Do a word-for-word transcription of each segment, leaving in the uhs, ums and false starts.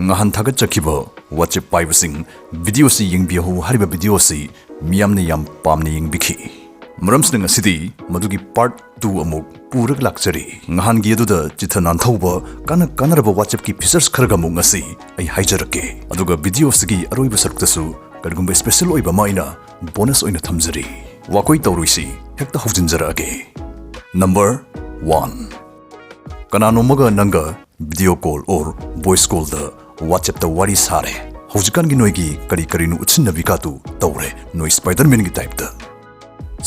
ꯉꯍꯥꯟ ꯊꯥꯒꯠꯆꯈꯤꯕ WhatsApp ꯄꯥꯏꯕꯁꯤꯡ, ꯚꯤꯗꯤꯑꯣꯁꯤ ꯌꯦꯡꯕꯤꯌꯨ ꯍꯥꯏꯔꯤꯕ ꯚꯤꯗꯤꯑꯣꯁꯤ ꯃꯤꯌꯥꯝꯅ ꯌꯥꯝ ꯄꯥꯝꯅ ꯌꯦꯡꯕꯤꯈꯤ꯫ ꯃꯔꯝꯁꯤꯅ ꯉꯁꯤꯗꯤ ꯃꯗꯨꯒꯤ part two ꯑꯃꯨꯛ ꯄꯨꯔꯒ ꯂꯥꯛꯆꯔꯤ꯫ ꯉꯍꯥꯟꯒꯤ ꯑꯗꯨꯗ ꯆꯤꯊ ꯅꯥꯟꯊꯧꯕ ꯀꯥꯟꯅ ꯀꯥꯟꯅꯔꯕ WhatsApp ꯀꯤ features ꯈꯔꯒ ꯑꯃꯨꯛ ꯉꯁꯤ ꯑꯩ ꯍꯥꯏꯖꯔꯛꯀꯦ꯫ ꯑꯗꯨꯒ ꯚꯤꯗꯤꯑꯣ ꯑꯁꯤꯒꯤ ꯑꯔꯣꯏꯕ ꯁꯔꯨꯛꯇꯁꯨ ꯀꯔꯤꯒꯨꯝꯕ special ꯑꯣꯏꯕ ꯑꯃ ꯑꯩꯅ bonus ꯑꯣꯏꯅ ꯊꯝꯖꯔꯤ꯫ ꯋꯥꯀꯣꯏ ꯇꯧꯔꯣꯏꯁꯤ, ꯍꯦꯛꯇ ꯍꯧꯖꯤꯟꯖꯔꯛꯑꯒꯦ꯫ Number one, ꯀꯅꯥꯅꯣꯝꯃꯒ ꯅꯪꯒ video call or voice call the WhatsApp ꯇ ꯋꯥꯔꯤ ꯁꯥꯔꯦ꯫ ꯍꯧꯖꯤꯛꯀꯥꯟꯒꯤ ꯅꯣꯏꯒꯤ ꯀꯔꯤ ꯀꯔꯤꯅꯣ ꯎꯠꯁꯤꯟꯅꯕꯤꯒꯥꯗꯨ ꯇꯧꯔꯦ, ꯅꯣꯏ Spider-Man ꯒꯤ type ꯇ꯫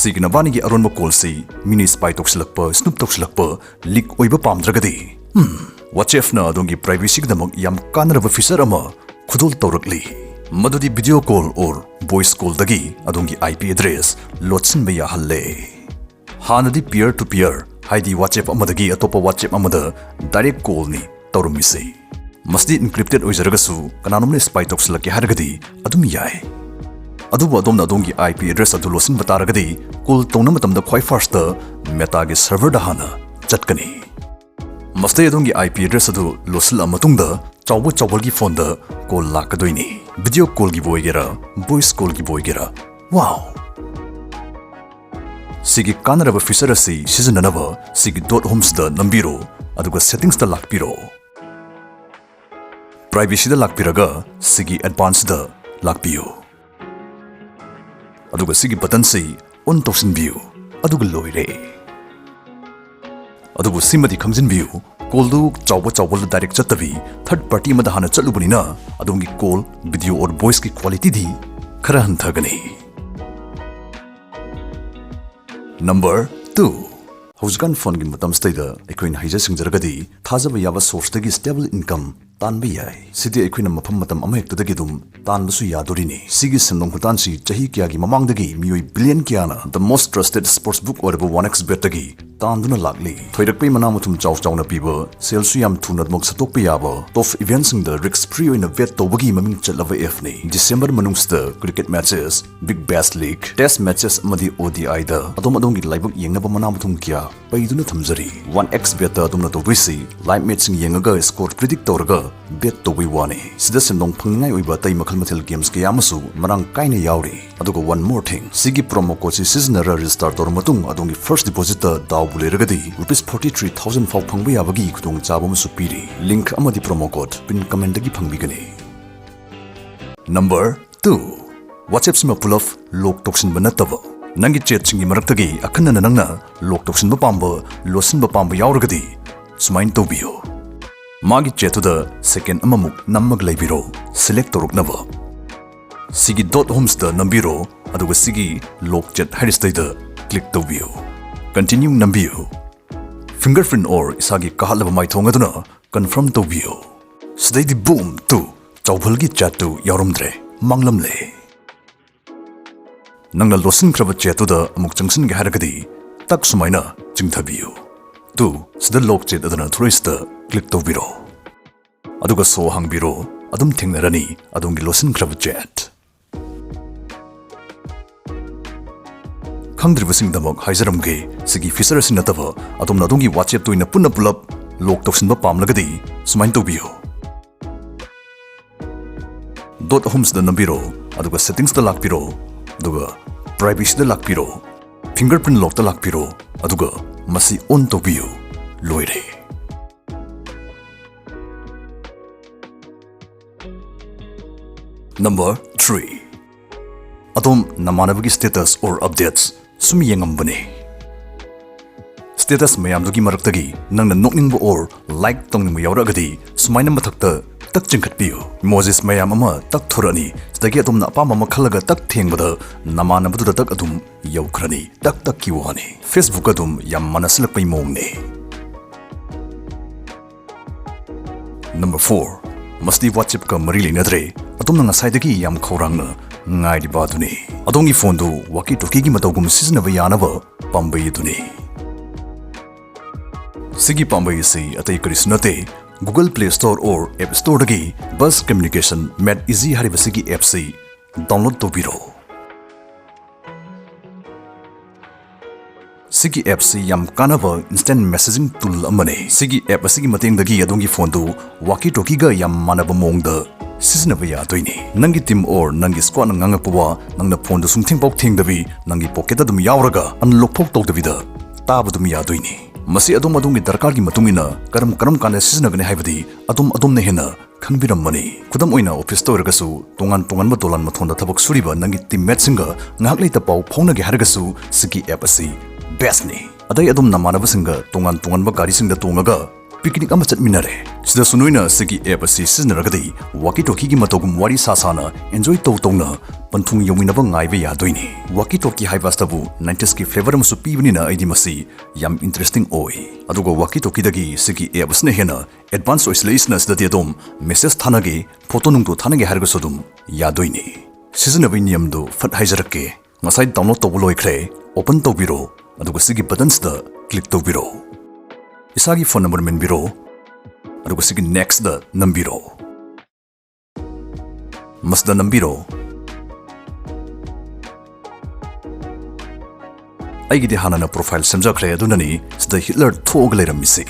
ꯁꯤꯒꯤ ꯅꯕꯥꯅꯤꯒꯤ ꯑꯔꯣꯟꯕ call ꯁꯤ ꯃꯤꯅ spy ꯇꯧꯁꯤꯜꯂꯛꯄ, snoop ꯇꯧꯁꯤꯜꯂꯛꯄ, leak ꯑꯣꯏꯕ ꯄꯥꯝꯗ꯭ꯔꯒꯗꯤ, ꯎꯝ, WhatsApp ꯅ ꯑꯗꯣꯝꯒꯤ privacy ꯒꯤꯗꯃꯛ ꯌꯥꯝ ꯀꯥꯟꯅꯔꯕ feature ꯑꯃ ꯈꯨꯗꯣꯜ ꯇꯧꯔꯛꯂꯤ꯫ ꯃꯗꯨꯗꯤ video call or voice call ꯗꯒꯤ ꯑꯗꯣꯝꯒꯤ IP address ꯂꯣꯠꯁꯤꯟꯕ ꯌꯥꯍꯜꯂꯦ꯫ ꯍꯥꯟꯅꯗꯤ peer to peer, ꯍꯥꯏꯗꯤ WhatsApp ꯑꯃꯗꯒꯤ ꯑꯇꯣꯞꯄ WhatsApp ꯑꯃꯗ direct call ꯅꯤ ꯇꯧꯔꯝꯃꯤꯁꯦ꯫ ꯃꯁꯤꯗꯤ encrypted ꯑꯣꯏꯖꯔꯒꯁꯨ ꯀꯅꯥꯅꯣꯝꯅ spy ꯇꯧꯁꯤꯜꯂꯛꯀꯦ ꯍꯥꯏꯔꯒꯗꯤ ꯑꯗꯨꯝ ꯌꯥꯏ꯫ ꯑꯗꯨꯕꯨ ꯑꯗꯣꯝꯅ ꯑꯗꯣꯝꯒꯤ IP address ꯑꯗꯨ ꯂꯣꯠꯁꯤꯟꯕ ꯇꯥꯔꯒꯗꯤ call ꯇꯧꯅꯕ ꯃꯇꯝꯗ ꯈ꯭ꯋꯥꯏ first ꯇ Meta ꯒꯤ server ꯗ ꯍꯥꯟꯅ ꯆꯠꯀꯅꯤ꯫ ꯃꯁꯤꯗꯩ ꯑꯗꯣꯝꯒꯤ IP address ꯑꯗꯨ ꯂꯣꯠꯁꯤꯜꯂꯛꯑ ꯃꯇꯨꯡꯗ ꯆꯥꯎꯕ ꯆꯥꯎꯕꯒꯤ phone ꯗ call ꯂꯥꯛꯀꯗꯣꯏꯅꯤ꯫ Video call ꯒꯤꯕꯨ ꯑꯣꯏꯒꯦꯔꯥ, voice call ꯒꯤꯕꯨ ꯑꯣꯏꯒꯦꯔꯥ꯫ Wow! ꯁꯤꯒꯤ ꯀꯥꯟꯅꯔꯕ feature ꯑꯁꯤ ꯁꯤꯖꯤꯟꯅꯅꯕ ꯁꯤꯒꯤ dot home ꯁꯤꯗ ꯅꯝꯕꯤꯔꯣ, ꯑꯗꯨꯒ settings ꯇ ꯂꯥꯛꯄꯤꯔꯣ꯫ Privacy ꯗ ꯂꯥꯛꯄꯤꯔꯒ ꯁꯤꯒꯤ advanced ꯗ ꯂꯥꯛꯄꯤꯌꯨ꯫ ꯑꯗꯨꯒ ꯁꯤꯒꯤ button ꯁꯤ on ꯇꯧꯁꯤꯟꯕꯤꯌꯨ, ꯑꯗꯨꯒ ꯂꯣꯏꯔꯦ꯫ ꯑꯗꯨꯕꯨ ꯁꯤꯃꯗꯤ ꯈꯪꯖꯤꯟꯕꯤꯌꯨ, call ꯗꯨ ꯆꯥꯎꯕ ꯆꯥꯎꯕꯗ direct ꯆꯠꯇꯕꯤ third party ꯑꯃꯗ ꯍꯥꯟꯅ ꯆꯠꯂꯨꯕꯅꯤꯅ ꯑꯗꯣꯝꯒꯤ call, video or voice ꯀꯤ quality ꯗꯤ ꯈꯔ ꯍꯟꯊꯒꯅꯤ꯫ Number two, ꯍꯧꯖꯤꯛꯀꯥꯟ phone ꯒꯤ ꯃꯇꯝꯁꯤꯗꯩꯗ ꯑꯩꯈꯣꯏꯅ ꯍꯩꯖ ꯁꯤꯡꯖꯔꯒꯗꯤ ꯊꯥꯖꯕ ꯌꯥꯕ source ꯇꯒꯤ stable income ꯇꯥꯟꯕ ꯌꯥꯏ꯫ ꯁꯤꯗꯤ ꯑꯩꯈꯣꯏꯅ ꯃꯐꯝ ꯃꯇꯝ ꯑꯃꯍꯦꯛꯇꯗꯒꯤ ꯑꯗꯨꯝ ꯇꯥꯟꯕꯁꯨ ꯌꯥꯗꯣꯔꯤꯅꯤ꯫ ꯁꯤꯒꯤ ꯁꯦꯟꯗꯣꯡ ꯈꯨꯇꯥꯟꯁꯤ ꯆꯍꯤ ꯀꯌꯥꯒꯤ ꯃꯃꯥꯡꯗꯒꯤ ꯃꯤꯑꯣꯏ billion ꯀꯌꯥꯅ the most trusted sports book ꯑꯣꯏꯔꯕ one X bet ꯇꯒꯤ ꯇꯥꯟꯗꯨꯅ ꯂꯥꯛꯂꯤ꯫ ꯊꯣꯏꯔꯛꯄꯩ ꯃꯅꯥ ꯃꯊꯨꯝ ꯆꯥꯎ ꯆꯥꯎꯅ ꯄꯤꯕ, ꯁꯦꯜꯁꯨ ꯌꯥꯝ ꯊꯨꯅ ꯑꯗꯨꯃꯛ ꯁꯠꯇꯣꯛꯄ ꯌꯥꯕ, ꯇꯣꯞ ꯏꯚꯦꯟꯠꯁꯤꯡꯗ ꯔꯤꯁꯛ ꯐ꯭ꯔꯤ ꯑꯣꯏꯅ ꯕꯦꯠ ꯇꯧꯕꯒꯤ ꯃꯃꯤꯡ ꯆꯠꯂꯕ ꯑꯦꯞꯅꯤ꯫ ꯗꯤꯁꯦꯝꯕꯔ ꯃꯅꯨꯡꯁꯤꯗ ꯀ꯭ꯔꯤꯀꯦꯠ ꯃꯦꯆꯦꯁ, ꯕꯤꯛ ꯕꯦꯁ ꯂꯤꯛ, ꯇꯦꯁ ꯃꯦꯆꯦꯁ ꯑꯃꯗꯤ ꯑꯣ ꯗꯤ ꯑꯥꯏꯗ ꯑꯗꯣꯝ ꯑꯗꯣꯝꯒꯤ ꯂꯥꯏꯕꯛ ꯌꯦꯡꯅꯕ ꯃꯅꯥ ꯃꯊꯨꯝ ꯀꯌꯥ ꯄꯩꯗꯨꯅ ꯊꯝꯖꯔꯤ꯫ ꯋꯥꯟ ꯑꯦꯛꯁ ꯕꯦꯠꯇ ꯑꯗꯣꯝꯅ ꯇꯧꯗꯣꯏꯁꯤ ꯂꯥꯏꯚ ꯃꯦꯠꯁꯤꯡ ꯌꯦꯡꯉꯒ ꯁ꯭ꯀꯣꯔ ꯄ꯭ꯔꯤꯗꯤꯛ ꯇꯧꯔꯒ ꯕꯦꯠ ꯇꯧꯕꯩ ꯋꯥꯅꯤ꯫ ꯁꯤꯗ ꯁꯦꯟꯗꯣꯡ ꯐꯪꯅꯤꯡꯉꯥꯏ ꯑꯣꯏꯕ ꯑꯇꯩ ꯃꯈꯜ ꯃꯊꯦꯜ ꯒꯦꯝꯁ ꯀꯌꯥ ꯑꯃꯁꯨ ꯃꯔꯥꯡ ꯀꯥꯏꯅ ꯌꯥꯎꯔꯤ꯫ ꯑꯗꯨꯒ ꯋꯥꯟ ꯃꯣꯔ ꯊꯤꯡ, ꯁꯤꯒꯤ ꯄ꯭ꯔꯣꯃꯣ ꯀꯣꯗꯁꯤ ꯁꯤꯖꯤꯟꯅꯔ ꯔꯦꯖꯤꯁꯇꯥꯔ ꯇꯧꯔ ꯃꯇꯨꯡ ꯑꯗꯣꯝꯒꯤ ꯐꯥꯔꯁ ꯗꯤꯄꯣꯖꯤꯠꯇ ꯗꯥꯎꯕꯨ ꯂꯩꯔꯒꯗꯤ ꯔꯨꯄꯤꯁ ꯐꯣꯔꯇꯤ ꯊ꯭ꯔꯤ ꯊꯥꯎꯖꯟ ꯐꯥꯎ ꯐꯪꯕ ꯌꯥꯕꯒꯤ ꯈꯨꯗꯣꯡꯆꯥꯕ ꯑꯃꯁꯨ ꯄꯤꯔꯤ꯫ ꯂꯤꯡꯛ ꯑꯃꯗꯤ ꯄ꯭ꯔꯣꯃꯣ ꯀꯣꯗ ꯄꯤꯟ ꯀꯃꯦꯟꯠꯇꯒꯤ ꯐꯪꯕꯤꯒꯅꯤ꯫ ꯅꯝꯕꯔ ꯇꯨ, ꯋꯥꯆꯦꯞꯁꯤꯃ ꯄꯨꯂꯞ ꯂꯣꯛ ꯇꯧꯁꯤꯟꯕ ꯅꯠꯇꯕ, ꯅꯪꯒꯤ ꯆꯦꯠꯁꯤꯡꯒꯤ ꯃꯔꯛꯇꯒꯤ ꯑꯈꯟꯅꯅ ꯅꯪꯅ ꯂꯣꯛ ꯇꯧꯁꯤꯟꯕ ꯄꯥꯝꯕ, ꯂꯣꯠꯁꯤꯟꯕ ꯄꯥꯝꯕ ꯌꯥꯎꯔꯒꯗꯤ ꯁꯨꯃꯥꯏꯅ ꯇꯧꯕꯤꯌꯨ꯫ ꯃꯥꯒꯤ ꯆꯦꯠꯇꯨꯗ ꯁꯦꯀꯦꯟ ꯑꯃꯃꯨꯛ ꯅꯝꯃꯒ ꯂꯩꯕꯤꯔꯣ, ꯁꯦꯂꯦꯛ ꯇꯧꯔꯛꯅꯕ꯫ ꯁꯤꯒꯤ ꯗꯣꯠ ꯑꯍꯨꯝꯁꯤꯗ ꯅꯝꯕꯤꯔꯣ, ꯑꯗꯨꯒ ꯁꯤꯒꯤ ꯂꯣꯛ ꯆꯦꯠ ꯍꯥꯏꯔꯤꯁꯤꯗꯩꯗ ꯀ꯭ꯂꯤꯛ ꯇꯧꯕꯤꯌꯨ꯫ ꯀꯟꯇꯤꯅ꯭ꯌꯨ ꯅꯝꯕꯤꯌꯨ꯫ ꯐꯤꯡꯒꯔ ꯄ꯭ꯔꯤꯟꯠ ꯑꯣꯔ ꯏꯁꯥꯒꯤ ꯀꯥꯍꯠꯂꯕ ꯃꯥꯏꯊꯣꯡ ꯑꯗꯨꯅ ꯀꯟꯐꯥꯔꯝ ꯇꯧꯕꯤꯌꯨ꯫ ꯁꯤꯗꯩꯗꯤ ꯕꯨꯝ ꯇꯨ, ꯆꯥꯎꯕꯜꯒꯤ ꯆꯦꯠꯇꯨ ꯌꯥꯎꯔꯝꯗ꯭ꯔꯦ, ꯃꯥꯡꯂꯝꯂꯦ꯫ ꯅꯪꯅ ꯂꯣꯠꯁꯤꯟꯈ꯭ꯔꯕ ꯆꯦꯠꯇꯨꯗ ꯑꯃꯨꯛ ꯆꯪꯁꯤꯟꯒꯦ ꯍꯥꯏꯔꯒꯗꯤ ꯇꯛ ꯁꯨꯃꯥꯏꯅ ꯆꯤꯡꯊꯕꯤꯌꯨ꯫ ꯇꯨ, ꯁꯤꯗ ꯂꯣꯛ ꯆꯦꯠ ꯑꯗꯨꯅ ꯊꯣꯔꯛꯏꯁꯤꯗ ꯀ꯭ꯂꯤꯛ ꯇꯧꯕꯤꯔꯣ꯫ ꯑꯗꯨꯒ ꯁꯣ ꯍꯥꯡꯕꯤꯔꯣ꯫ ꯑꯗꯨꯝ ꯊꯦꯡꯅꯔꯅꯤ ꯑꯗꯣꯝꯒꯤ ꯂꯣꯠꯁꯤꯟꯈ꯭ꯔꯕ ꯆꯦꯠ꯫ ꯈꯪꯗ꯭ꯔꯤꯕꯁꯤꯡꯒꯤꯗꯃꯛ ꯍꯥꯏꯖꯔꯝꯒꯦ, ꯁꯤꯒꯤ ꯐꯤꯆꯔ ꯑꯁꯤ ꯅꯠꯇꯕ ꯑꯗꯣꯝꯅ ꯑꯗꯣꯝꯒꯤ ꯋꯥꯆꯦꯞꯇ ꯑꯣꯏꯅ ꯄꯨꯟꯅ ꯄꯨꯂꯞ ꯂꯣꯛ ꯇꯧꯁꯤꯟꯕ ꯄꯥꯝꯂꯒꯗꯤ ꯁꯨꯃꯥꯏꯅ ꯇꯧꯕꯤꯌꯨ꯫ ꯗꯣꯠ ꯑꯍꯨꯝꯁꯤꯗ ꯅꯝꯕꯤꯔꯣ, ꯑꯗꯨꯒ ꯁꯦꯇꯤꯡꯁꯇ ꯂꯥꯛꯄꯤꯔꯣ, ꯑꯗꯨꯒ ꯄ꯭ꯔꯥꯏꯚꯦꯁꯤꯗ ꯂꯥꯛꯄꯤꯔꯣ, ꯐꯤꯡꯒꯔ ꯄ꯭ꯔꯤꯟꯠ ꯂꯣꯛꯇ ꯂꯥꯛꯄꯤꯔꯣ, ꯑꯗꯨꯒ ꯃꯁꯤ ꯑꯣꯟ ꯇꯧꯕꯤꯌꯨ꯫ ꯂꯣꯏꯔꯦ꯫ ꯅꯝꯕꯔ ꯊ꯭ꯔꯤ, ꯑꯗꯣꯝ ꯅꯃꯥꯟꯅꯕꯒꯤ ꯁ꯭ꯇꯦꯇꯁ ꯑꯣꯔ ꯑꯞꯗꯦꯠꯁ ꯁꯨꯝ ꯌꯦꯡꯉꯝꯕꯅꯤ꯫ ꯁ꯭ꯇꯦꯇꯁ ꯃꯌꯥꯝꯗꯨꯒꯤ ꯃꯔꯛꯇꯒꯤ ꯅꯪꯅ ꯅꯣꯛꯅꯤꯡꯕ ꯑꯣꯔ ꯂꯥꯏꯛ ꯇꯧꯅꯤꯡꯕ ꯌꯥꯎꯔꯛꯑꯒꯗꯤ ꯁꯨꯃꯥꯏꯅ ꯃꯊꯛꯇ ꯇꯛ ꯆꯤꯡꯈꯠꯄꯤꯌꯨ꯫ ꯏꯃꯣꯖꯤꯁ ꯃꯌꯥꯝ ꯑꯃ ꯇꯛ ꯊꯣꯔꯛꯑꯅꯤ꯫ ꯁꯤꯗꯒꯤ ꯑꯗꯣꯝꯅ ꯑꯄꯥꯝꯕ ꯑꯃ ꯈꯜꯂꯒ ꯇꯛ ꯊꯦꯡꯕꯗ ꯅꯃꯥꯟꯅꯕꯗꯨꯗ ꯇꯛ ꯑꯗꯨꯝ ꯌꯧꯈ꯭ꯔꯅꯤ꯫ ꯇꯛ ꯇꯛꯀꯤ ꯋꯥꯅꯤ꯫ Facebook ꯑꯗꯨꯝ ꯌꯥꯝ ꯃꯥꯟꯅꯁꯤꯜꯂꯛꯄꯩ ꯃꯑꯣꯡꯅꯤ꯫ ꯅꯝꯕꯔ ꯐꯣꯔ, ꯃꯁꯤꯗꯤ ꯋꯥꯆꯦꯞꯀ ꯃꯔꯤ ꯂꯩꯅꯗ꯭ꯔꯦ꯫ ꯑꯗꯣꯝꯅ ꯉꯁꯥꯏꯗꯒꯤ ꯌꯥꯝ ꯈꯧꯔꯥꯡꯅ ꯉꯥꯏꯔꯤꯕ ꯑꯗꯨꯅꯤ꯫ ꯑꯗꯣꯝꯒꯤ ꯐꯣꯟꯗꯨ ꯋꯥꯀꯤ ꯇꯣꯀꯤꯒꯤ ꯃꯇꯧꯒꯨꯝ ꯁꯤꯖꯤꯟꯅꯕ ꯌꯥꯅꯕ ꯄꯥꯝꯕꯩ ꯑꯗꯨꯅꯤ꯫ ꯁꯤꯒꯤ ꯄꯥꯝꯕꯩ ꯑꯁꯤ ꯑꯇꯩ ꯀꯔꯤꯁꯨ ꯅꯠꯇꯦ, Google Play Store or App Storeꯗꯒꯤ Buzz Communication Made Easy ꯍꯥꯏꯔꯤꯕ ꯁꯤꯒꯤ appꯁꯤ download ꯇꯧꯕꯤꯔꯣ꯫ ꯁꯤꯒꯤ appꯁꯤ ꯌꯥꯝ ꯀꯥꯟꯅꯕ instant messaging tool ꯑꯃꯅꯤ꯫ ꯁꯤꯒꯤ app ꯑꯁꯤꯒꯤ ꯃꯇꯦꯡꯗꯒꯤ ꯑꯗꯣꯝꯒꯤ phoneꯗꯨ walkie talkieꯒ ꯌꯥꯝ ꯃꯥꯟꯅꯕ ꯃꯑꯣꯡꯗ ꯁꯤꯖꯤꯟꯅꯕ ꯌꯥꯗꯣꯏꯅꯤ꯫ ꯅꯪꯒꯤ team or ꯅꯪꯒꯤ squadꯅ ꯉꯥꯡꯉꯛꯄ ꯋꯥ ꯅꯪꯅ phoneꯗꯨ ꯁꯨꯡꯊꯦꯡꯐꯥꯎ ꯊꯦꯡꯗꯕꯤ ꯅꯪꯒꯤ pocketꯇ ꯑꯗꯨꯝ ꯌꯥꯎꯔꯒ unlock ꯐꯥꯎ ꯇꯧꯗꯕꯤꯗ ꯇꯥꯕ ꯑꯗꯨꯝ ꯌꯥꯗꯣꯏꯅꯤ꯫ ꯃꯁꯤ ꯑꯗꯣꯝ ꯑꯗꯣꯝꯒꯤ ꯗꯔꯀꯥꯔꯒꯤ ꯃꯇꯨꯡ ꯏꯟꯅ ꯀꯔꯝ ꯀꯔꯝ ꯀꯥꯟꯗ ꯁꯤꯖꯤꯟꯅꯒꯅꯤ ꯍꯥꯏꯕꯗꯤ ꯑꯗꯣꯝ ꯑꯗꯣꯝꯅ ꯍꯦꯟꯅ ꯈꯪꯕꯤꯔꯝꯃꯅꯤ꯫ ꯈꯨꯗꯝ ꯑꯣꯏꯅ, officeꯇ ꯑꯣꯏꯔꯒꯁꯨ ꯇꯣꯉꯥꯟ ꯇꯣꯉꯥꯟꯕ ꯗꯣꯂꯥꯟ ꯃꯊꯣꯟꯗ ꯊꯕꯛ ꯁꯨꯔꯤꯕ ꯅꯪꯒꯤ teammateꯁꯤꯡꯒ ꯉꯥꯏꯍꯥꯛ ꯂꯩꯇ ꯄꯥꯎ ꯐꯥꯎꯅꯒꯦ ꯍꯥꯏꯔꯒꯁꯨ ꯁꯤꯒꯤ app ꯑꯁꯤ bestꯅꯤ꯫ ꯑꯗꯩ ꯑꯗꯣꯝ ꯅꯃꯥꯟꯅꯕꯁꯤꯡꯒ ꯇꯣꯉꯥꯟ ꯇꯣꯉꯥꯟꯕ ꯒꯥꯔꯤꯁꯤꯡꯗ ꯇꯣꯡꯉꯒ picnic ꯑꯃ ꯆꯠꯃꯤꯟꯅꯔꯦ꯫ ꯁꯤꯗꯁꯨ ꯅꯣꯏꯅ ꯁꯤꯒꯤ app ꯑꯁꯤ ꯁꯤꯖꯤꯟꯅꯔꯒꯗꯤ walkie talkieꯒꯤ ꯃꯇꯧꯒꯨꯝ ꯋꯥꯔꯤ ꯁꯥ ꯁꯥꯅ enjoy ꯇꯧ ꯇꯧꯅ ꯄꯟꯊꯨꯡ ꯌꯧꯃꯤꯟꯅꯕ ꯉꯥꯏꯕ ꯌꯥꯗꯣꯏꯅꯤ꯫ Walkie talkie ꯍꯥꯏꯕ ꯑꯁꯤꯗꯕꯨ nineties ꯀꯤ flavour ꯑꯃꯁꯨ ꯄꯤꯕꯅꯤꯅ ꯑꯩꯗꯤ ꯃꯁꯤ ꯌꯥꯝ interesting ꯑꯣꯏ꯫ ꯑꯗꯨꯒ walkie talkieꯗꯒꯤ ꯁꯤꯒꯤ app ꯑꯁꯤꯅ ꯍꯦꯟꯅ advance ꯑꯣꯏꯁꯤꯜꯂꯛꯏꯁꯤꯅ ꯁꯤꯗꯗꯤ ꯑꯗꯨꯝ message ꯊꯥꯅꯒꯦ, photo ꯅꯨꯡꯗꯣ ꯊꯥꯅꯒꯦ ꯍꯥꯏꯔꯒꯁꯨ ꯑꯗꯨꯝ ꯌꯥꯗꯣꯏꯅꯤ꯫ ꯁꯤꯖꯤꯟꯅꯕꯒꯤ ꯅꯤꯌꯝꯗꯨ ꯐꯠ ꯍꯥꯏꯖꯔꯛꯀꯦ꯫ ꯉꯁꯥꯏ download ꯇꯧꯕ ꯂꯣꯏꯈ꯭ꯔꯦ꯫ Open ꯇꯧꯕꯤꯔꯣ, ꯑꯗꯨꯒ ꯁꯤꯒꯤ buttonꯁꯤꯗ click ꯇꯧꯕꯤꯔꯣ꯫ ꯏꯁꯥꯒꯤ phone number ꯃꯦꯟꯕꯤꯔꯣ, ꯑꯗꯨꯒ ꯁꯤꯒꯤ nextꯗ ꯅꯝꯕꯤꯔꯣ꯫ ꯃꯁꯤꯗ ꯅꯝꯕꯤꯔꯣ꯫ ꯑꯩꯒꯤꯗꯤ ꯍꯥꯟꯅꯅ profile ꯁꯦꯝꯖꯈ꯭ꯔꯦ, ꯑꯗꯨꯅꯅꯤ ꯁꯤꯗ Hitler ꯊꯣꯛꯑꯒ ꯂꯩꯔꯝꯃꯤꯁꯤ꯫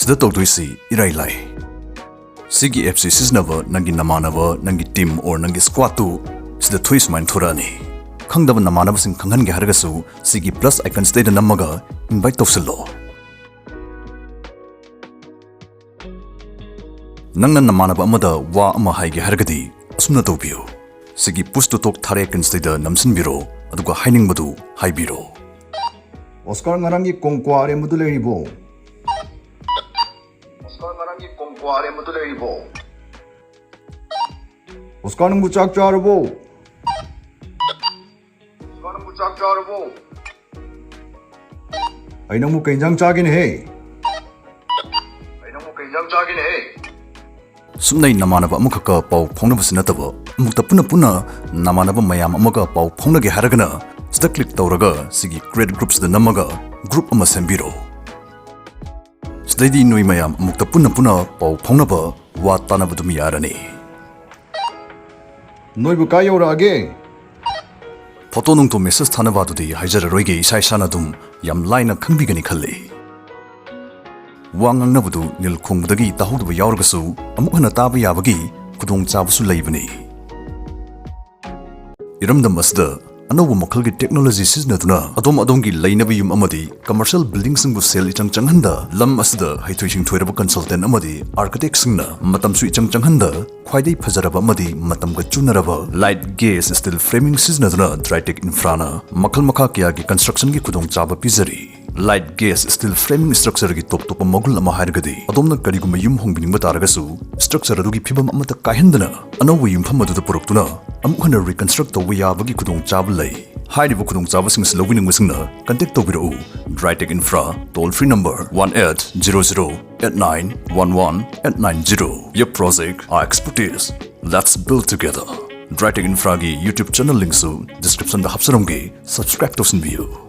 ꯁꯤꯗ ꯇꯧꯗꯣꯏꯁꯤ ꯏꯔꯥꯏ ꯂꯥꯏ꯫ ꯁꯤꯒꯤ appꯁꯤ ꯁꯤꯖꯤꯟꯅꯕ ꯅꯪꯒꯤ ꯅꯃꯥꯟꯅꯕ, ꯅꯪꯒꯤ team or ꯅꯪꯒꯤ squadꯇꯨ ꯁꯤꯗ ꯊꯣꯛꯏ ꯁꯨꯃꯥꯏꯅ ꯊꯣꯔꯛꯑꯅꯤ꯫ ꯈꯪꯗꯕ ꯅꯃꯥꯟꯅꯕꯁꯤꯡ ꯈꯪꯍꯟꯒꯦ ꯍꯥꯏꯔꯒꯁꯨ ꯁꯤꯒꯤ plus iconꯁꯤꯗꯩꯗ ꯅꯝꯃꯒ invite ꯇꯧꯁꯤꯜꯂꯣ꯫ ꯅꯪꯅ ꯅꯃꯥꯟꯅꯕ ꯑꯃꯗ ꯋꯥ ꯑꯃ ꯍꯥꯏꯒꯦ ꯍꯥꯏꯔꯒꯗꯤ ꯑꯁꯨꯝꯅ ꯇꯧꯕꯤꯌꯨ꯫ ꯁꯤꯒꯤ push to talk ꯊꯥꯔꯦ ꯀꯟꯁꯤꯗꯩꯗ ꯅꯝꯁꯤꯟꯕꯤꯔꯣ, ꯑꯗꯨꯒ ꯍꯥꯏꯅꯤꯡꯕꯗꯨ ꯍꯥꯏꯕꯤꯔꯣ꯫ ꯑꯣꯁꯀꯥꯔ, ꯉꯔꯥꯡꯒꯤ ꯀꯣꯡꯀ꯭ꯋꯥ ꯑꯔꯦꯝꯕꯗꯨ ꯂꯩꯔꯤꯕꯣ? ꯑꯣꯁꯀꯥꯔ, ꯉꯔꯥꯡꯒꯤ ꯀꯣꯡꯀ꯭ꯋꯥ ꯑꯔꯦꯝꯕꯗꯨ ꯂꯩꯔꯤꯕꯣ? ꯑꯣꯁꯀꯥꯔ, ꯅꯪꯕꯨ ꯆꯥꯛ ꯆꯥꯔꯕꯣ? ꯑꯣꯁꯀꯥꯔ, ꯅꯪꯕꯨ ꯆꯥꯛ ꯆꯥꯔꯕꯣ? ꯑꯩ ꯅꯪꯕꯨ ꯀꯩ ꯏꯟꯖꯥꯡ ꯆꯥꯒꯦꯅꯦꯍꯦ? ꯑꯩ ꯅꯪꯕꯨ ꯀꯩ ꯏꯟꯖꯥꯡ ꯆꯥꯒꯦꯅꯦꯍꯦ? ꯁꯨꯝꯅꯩ ꯅꯃꯥꯟꯅꯕ ꯑꯃꯈꯛꯀ ꯄꯥꯎ ꯐꯥꯎꯅꯕꯁꯨ ꯅꯠꯇꯕ, ꯑꯃꯨꯛꯇ ꯄꯨꯟꯅ ꯄꯨꯟꯅ ꯅꯃꯥꯟꯅꯕ ꯃꯌꯥꯝ ꯑꯃꯒ ꯄꯥꯎ ꯐꯥꯎꯅꯒꯦ ꯍꯥꯏꯔꯒꯅ ꯁꯤꯗ click ꯇꯧꯔꯒ ꯁꯤꯒꯤ create groupꯁꯤꯗ ꯅꯝꯃꯒ group ꯑꯃ ꯁꯦꯝꯕꯤꯔꯣ꯫ ꯑꯗꯩꯗꯤ ꯅꯣꯏ ꯃꯌꯥꯝ ꯑꯃꯨꯛꯇ ꯄꯨꯟꯅ ꯄꯨꯟꯅ ꯄꯥꯎ ꯐꯥꯎꯅꯕ, ꯋꯥ ꯇꯥꯅꯕ ꯑꯗꯨꯝ ꯌꯥꯔꯅꯤ꯫ ꯅꯣꯏꯕꯨ ꯀꯥꯏ ꯌꯧꯔꯛꯑꯒꯦ? ꯐꯣꯇꯣ ꯅꯨꯡꯇꯣ ꯃꯦꯁꯦꯖ ꯊꯥꯅꯕ ꯑꯗꯨꯗꯤ ꯍꯥꯏꯖꯔꯔꯣꯏꯒꯦ, ꯏꯁꯥ ꯏꯁꯥꯅ ꯑꯗꯨꯝ ꯌꯥꯝ ꯂꯥꯏꯅ ꯈꯪꯕꯤꯒꯅꯤ ꯈꯜꯂꯤ꯫ ꯋꯥ ꯉꯥꯡꯅꯕꯗꯨ ꯅꯤꯜ ꯈꯣꯡꯕꯗꯒꯤ ꯇꯥꯍꯧꯗꯕ ꯌꯥꯎꯔꯒꯁꯨ ꯑꯃꯨꯛ ꯍꯟꯅ ꯇꯥꯕ ꯌꯥꯕꯒꯤ ꯈꯨꯗꯣꯡꯆꯥꯕꯁꯨ ꯂꯩꯕꯅꯤ꯫ ꯏꯔꯝꯗꯝ ꯑꯁꯤꯗ ꯑꯅꯧꯕ ꯃꯈꯜꯒꯤ ꯇꯦꯛꯅꯣꯂꯣꯖꯤ ꯁꯤꯖꯤꯟꯅꯗꯨꯅ ꯑꯗꯣꯝ ꯑꯗꯣꯝꯒꯤ ꯂꯩꯅꯕ ꯌꯨꯝ ꯑꯃꯗꯤ ꯀꯃꯔꯁꯤꯌꯦꯜ ꯕꯤꯜꯗꯤꯡꯁꯤꯡꯕꯨ ꯁꯦꯜ ꯏꯆꯪ ꯆꯪꯍꯟꯗ, ꯂꯝ ꯑꯁꯤꯗ ꯍꯩꯊꯣꯏ ꯁꯤꯡꯊꯣꯏꯔꯕ ꯀꯟꯁꯜꯇꯦꯟ ꯑꯃꯗꯤ ꯑꯥꯔꯀꯤꯇꯦꯛꯁꯤꯡꯅ ꯃꯇꯝꯁꯨ ꯏꯆꯪ ꯆꯪꯍꯟꯗ, ꯈ꯭ꯋꯥꯏꯗꯩ ꯐꯖꯔꯕ ꯑꯃꯗꯤ ꯃꯇꯝꯒ ꯆꯨꯅꯔꯕ ꯂꯥꯏꯠ ꯒꯦꯖ ꯁ꯭ꯇꯤꯜ ꯐ꯭ꯔꯦꯃꯤꯡ ꯁꯤꯖꯤꯟꯅꯗꯨꯅ ꯗ꯭ꯔꯥꯏꯇꯦꯛ ꯏꯟꯐ꯭ꯔꯥꯅ ꯃꯈꯜ ꯃꯈꯥ ꯀꯌꯥꯒꯤ ꯀꯟꯁꯇ꯭ꯔꯛꯁꯟꯒꯤ ꯈꯨꯗꯣꯡꯆꯥꯕ ꯄꯤꯖꯔꯤ꯫ ꯂꯥꯏꯠ ꯒꯦꯖ ꯁ꯭ꯇꯤꯜ ꯐ꯭ꯔꯦꯃꯤꯡ ꯁ꯭ꯇ꯭ꯔꯛꯆꯔꯒꯤ ꯇꯣꯞ ꯇꯣꯞꯄ ꯃꯒꯨꯟ ꯑꯃ ꯍꯥꯏꯔꯒꯗꯤ, ꯑꯗꯣꯝꯅ ꯀꯔꯤꯒꯨꯝꯕ ꯌꯨꯝ ꯍꯣꯡꯕꯤꯅꯤꯡꯕ ꯇꯥꯔꯒꯁꯨ, ꯁ꯭ꯇ꯭ꯔꯛꯆꯔ ꯑꯗꯨꯒꯤ ꯐꯤꯕꯝ ꯑꯃꯠꯇ ꯀꯥꯏꯍꯟꯗꯅ ꯑꯅꯧꯕ ꯌꯨꯝꯐꯝ ꯑꯗꯨꯗ ꯄꯨꯔꯛꯇꯨꯅ ꯑꯃꯨꯛ ꯍꯟꯅ ꯔꯤꯀꯟꯁꯇ꯭ꯔꯛ ꯇꯧꯕ ꯌꯥꯕꯒꯤ ꯈꯨꯗꯣꯡꯆꯥꯕ ꯂꯩ꯫ ꯍꯥꯏꯔꯤꯕ ꯈꯨꯗꯣꯡꯆꯥꯕꯁꯤꯡ ꯑꯁꯤ ꯂꯧꯕꯤꯅꯤꯡꯕꯁꯤꯡꯅ ꯀꯟꯇꯦꯛ ꯇꯧꯕꯤꯔꯛꯎ꯫ Drytech infra, toll free number one eight zero zero eight nine one one eight nine zero. Your project, our expertise. Let's build together. Drytech ꯏꯟꯐ꯭ꯔꯥꯒꯤ YouTube ꯆꯦꯅꯦꯜ ꯂꯤꯡꯛꯁꯨ ꯗꯤꯁꯀ꯭ꯔꯤꯞꯁꯟꯗ ꯍꯥꯞꯆꯔꯝꯒꯦ, ꯁꯕꯁꯀ꯭ꯔꯥꯏꯕ ꯇꯧꯁꯤꯟꯕꯤꯌꯨ꯫